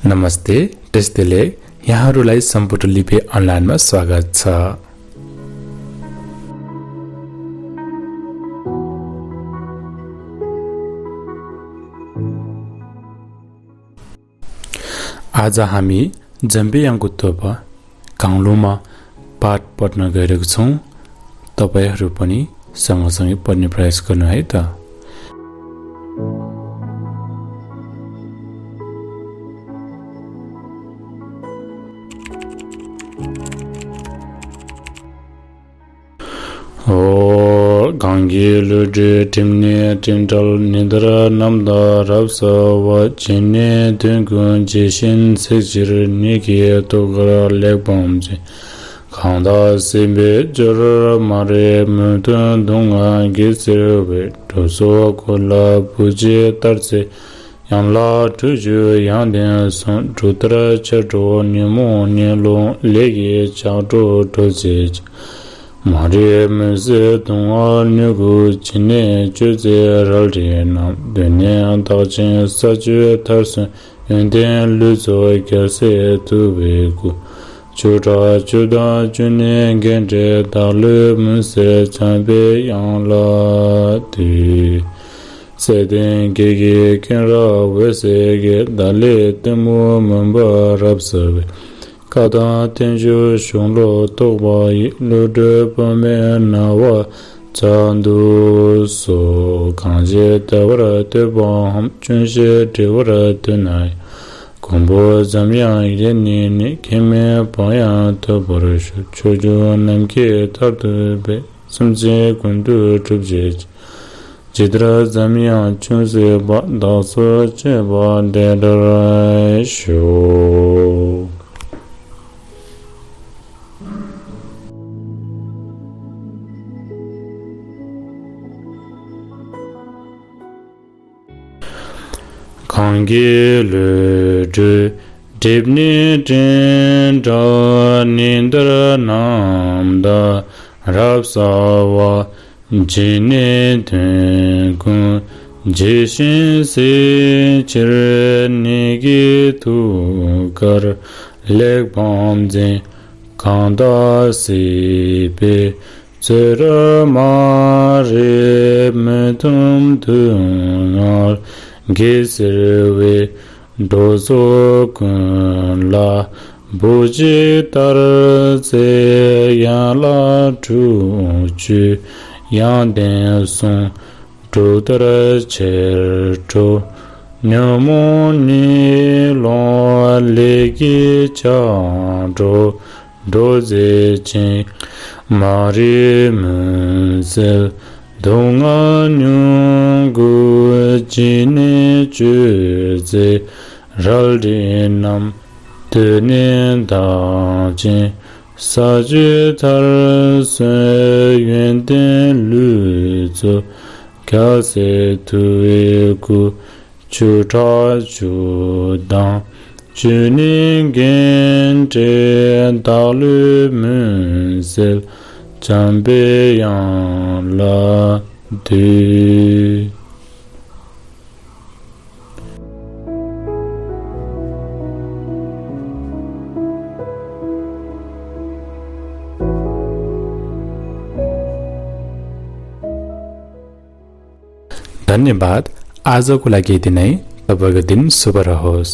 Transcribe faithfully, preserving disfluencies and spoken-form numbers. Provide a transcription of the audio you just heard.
नमस्ते, टेस्तेले, यहाँहरूलाई सम्पूर्ण लिपे अनलाइनमा स्वागत छ। आज हामी जम्बे याङको तोपा काङलुमा पाठ पढ्न गइरहेको छौँ। तपाईँहरू पनि सँगसँगै पढ्ने प्रयास गर्नु है त। ཨོ། གང་གི་ལུས་འབྲེལ་སྒྲིབ་ནས་སྤྲིན་བྲལ་ཉི་ཟླར་རྣམ་དག་རབ་གསལ་བ། ཇི་སྙེད་དོན་ཀུན་ཇི་བཞིན་གཟིགས་ཕྱིར། ཉིད་ཀྱི་ཐུགས་ཀར་གླེགས་བམ་ཅན། གང་དག་སྲིད་པའི་སྦྱོར་བ་མ་རིག་མུན་འཐུམས་སྡུག་བསྔལ་གྱིས་གཟིར་བའི། འགྲོ་ཚོགས་ཀུན་ལ་བུ་གཅིག་ལྟར་བརྩེ། ཡན་ལག་དྲུག་ཅུ་ཡོན་ཏན་གསུམ། འབྲུག་ལྟར་ཆེར་སྒྲོགས་ཉོན་མོངས་གཉིད་སློང་ལས་ཀྱི་ལྕགས་སྒྲོག་འགྲོ་མཛད་ཅིང་། མ་རིག་མུན་སེལ་སྡུག་བསྔལ་མྱུ་གུ་ཇི་སྙེད་གཅོད་མཛད་རལ་གྲི་བསྣམས། གདོད་ནས་དག་ཅིང་ས་བཅུ་མཐར་སོན་ཡོན་ཏན་ལུས་རྫོགས་རྒྱལ་སྲས་ཐུབ་པའི་སྐུ། བཅུ་ཕྲག་བཅུ་དང་བཅུ་གཉིས་རྒྱན་སྤྲས་བདག་བློའི་མུན་སེལ་འཇམ་པའི་དབྱངས་ལ་འདུད། བསེ་ལྡན་བགེགས་ཀྱི་ཀུན་རལ་འོད་ཟེར་གྱིས། བདག་ལུས་གཏི་མུག་མུན་པ་རབ་བསལ་བའི། བཀའ་དང་བསྟན་བཅོས་གཞུང་ལུགས་རྟོགས་པ་ཡི། བློ་གྲོས་སྤོབས་མའི་སྣང་བ་མཚར་དུ་གསོལ། གང་ཞིག་བདེ་བར་འདོད་པའམ། ཅུང་ཞིག་འབྲེལ་བར་འདོད་ན་ཡང་། མགོན་པོ་འཇམ་དབྱངས་ཡེ་ནས་ནི། མཁྱེན་མིན་བག་ཡངས་ཐོབ་པར་ཤོག། ཕྱོགས་བཅུ་ནམ་མཁའི་མཐར་ཐུག་པའི། སེམས་ཅན་ཀུན་ཏུ་སྒྲུབ་བྱེད་ཅིང་། ཇི་ལྟར་འཇམ་དབྱངས་ཅུང་ཟད་པ། བདག་སོགས་སྤྱད་པ་དེ་ལྟར་ཤོག། གང་གི་ལུས་འབྲེལ་སྒྲིབ་ནས་སྤྲིན་བྲལ་ཉི་ཟླར་རྣམ་དག་རབ་གསལ་བ། ཇི་སྙེད་དོན་ཀུན་ཇི་བཞིན་གཟིགས་ཕྱིར། ཉིད་ཀྱི་ཐུགས་ཀར་གླེགས་བམ་འཛིན། གང་དག་སྲིད་པའི་སྦྱོར་བ་མ་རིག་མུན་འཐུམས་སྡུག་བསྔལ་གྱིས་གཟིར་བའི། འགྲོ་ཚོགས་ཀུན་ལ་བུ་གཅིག་ལྟར་བརྩེ། ཡན་ལག་དྲུག་ཅུ་ཡོན་ཏན་གསུམ། འབྲུག་ལྟར་ཆེར་སྒྲོགས་ཉོན་མོངས་གཉིད་སློང་ལས་ཀྱི་ལྕགས་སྒྲོག་འགྲོ་མཛད་ཅིང་། མ་རིག་མུན་སེལ་སྡུག་བསྔལ་མྱུ་གུ་ཇི་སྙེད་གཅོད་མཛད་རལ་གྲི་བསྣམས། གདོད་ནས་དག་ཅིང་ས་བཅུའི་མཐར་སོན་ཡོན་ཏན་ལུས་རྫོགས་རྒྱལ་སྲས་ཐུབ་པའི་སྐུ། བཅུ་ཕྲག་བཅུ་དང་བཅུ་གཉིས་རྒྱན་སྤྲས་བདག་བློའི་མུན་སེལ་འཇམ་པའི་དབྱངས་ལ་འདུད། धन्यवाद। आजको लागि यति नै। तपाईँको दिन शुभ रहोस्।